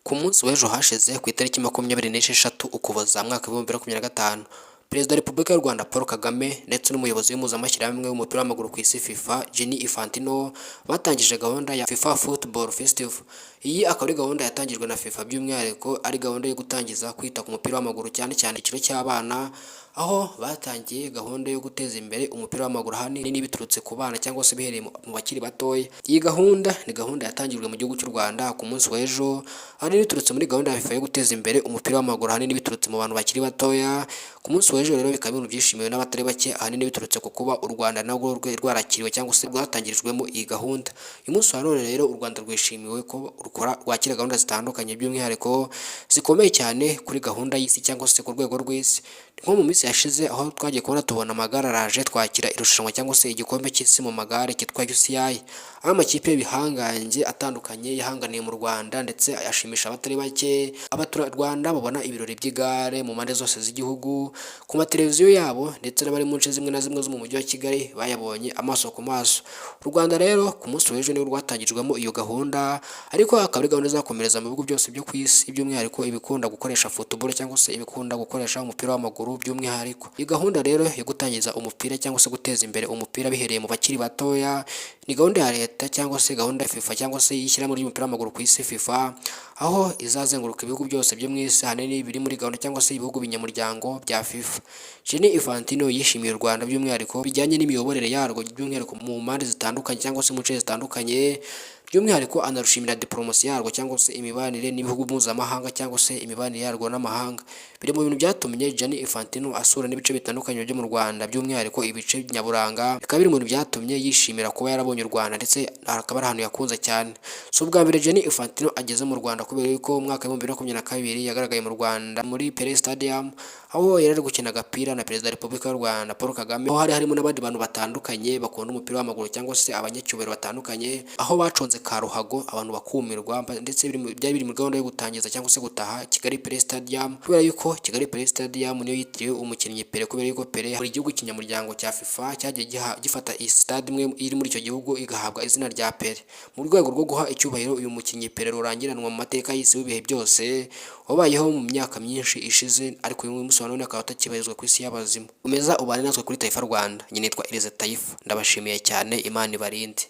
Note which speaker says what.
Speaker 1: Ku munsi w'ejo hashize ku itariki 26 Ukuboza 2025, Perezida wa Repubulika y'u Rwanda Paul Kagame ndetse n'umuyobozi w'impuzamashyirahamwe w'umupira w'amaguru ku isi FIFA, Gianni Infantino, batangije gahunda ya FIFA Football Festival. Iyi akaba ari gahunda yatangijwe na FIFA, by'umwihariko ari gahunda yo gutangiza kwita ku mupira w'amaguru, cyane cyane icyiciro cy'abana, aho batangiye gahunda yo guteza imbere umupira w'amaguru ahanini biturutse ku bana cyangwa se bihereye mu bakiri batoya. Iyi gahunda ni gahunda yatangijwe mu gihugu cy'u Rwanda ku munsi w'ejo, ahanini biturutse muri gahunda ya FIFA yo guteza imbere umupira w'amaguru, ahanini biturutse mu bantu bakiri batoya. Ku munsi w'ejo rero bikaba ibintu byishimiwe n'abatari bake, ahanini biturutse ku kuba u Rwanda narwo rwarakiriwe cyangwa se rwatangirijwemo iyi gahunda. Uyu munsi wa none rero u Rwanda rwishimiwe ko rukora, rwakira gahunda zitandukanye, by'umwihariko zikomeye cyane kuri gahunda y'isi cyangwa se ku rwego rw'isi. Nko mu minsi yashize aho twagiye kubona tubona amagare araje, twakira irushanwa cyangwa se igikombe cy'isi mu magare cyitwa UCI, aho amakipe y'ibihangange atandukanye yahanganiye mu Rwanda ndetse ashimisha abatari bake. Abaturarwanda babona ibirori by'igare mu mpande zose z'igihugu ku mateleviziyo yabo, ndetse n'abari mu nce zimwe na zimwe zo mu mujyi wa Kigali bayabonye amaso ku maso. U Rwanda rero ku munsi w'ejo niwo rwatangijwemo iyo gahunda, ariko akaba ari gahunda izakomereza mu bihugu byose byo ku isi, by'umwihariko ibikunda gukoresha football cyangwa se ibikunda gukoresha umupira w'amaguru by'umwihariko. Iyi gahunda rero yo gutangiza umupira cyangwa se guteza imbere umupira bihereye mu bakiri batoya ni gahunda ya leta cyangwa se gahunda ya FIFA cyangwa se y'ishyirahamwe ry'umupira w'amaguru ku isi FIFA, aho izazenguruka ibihugu byose byo mu isi, ahanini biri muri gahunda cyangwa se ibihugu binyamuryango bya FIFA. Gianni Infantino yishimiye u Rwanda by'umwihariko bijyanye n'imiyoborere yarwo, by'umwihariko mu mpande zitandukanye cyangwa se mu nce zitandukanye, by'umwihariko anarushimira diporomasi yarwo cyangwa se imibanire n'ibihugu mpuzamahanga cyangwa se imibanire yarwo n'amahanga. Biri mu bintu byatumye Gianni Infantino asura n'ibice bitandukanye byo mu Rwanda, by'umwihariko ibice nyaburanga, bikaba biri mu bintu byatumye yishimira kuba yarabonye u Rwanda, ndetse akaba ari ahantu yakunze cyane. Si ubwa mbere Gianni Infantino ageze mu Rwanda, kubera yuko mu mwaka w'2022 yagaragaye mu Rwanda muri Pele Stadium, aho yari ari gukina agapira na Perezida wa Repubulika y'u Rwanda Paul Kagame, aho hari harimo n'abandi bantu batandukanye bakunda umupira w'amaguru cyangwa se abanyacyubahiro batandukanye, aho baconze ka ruhago abantu bakumirwa, ndetse byari biri muri gahunda yo gutangiza cyangwa se gutaha Kigali Pele Stadium, kubera yuko Kigali Pele Stadium niyo yitiriwe umukinnyi Pele, kubera yuko Pele, buri gihugu kinyamuryango cya FIFA cyagiye gifata iyi stade imwe iri muri icyo gihugu igahabwa izina rya Pele, mu rwego rwo guha icyubahiro uyu mukinnyi Pele rurangiranwa mu mateka y'isi w'ibihe byose, wabayeho mu myaka myinshi ishize, ariko uyu munsi wa none akaba atakibarizwa ku isi y'abazima. Komeza ubane natwe kuri Taifa Rwanda. Njye nitwa Elize Taifa, ndabashimiye cyane, Imana ibarinde.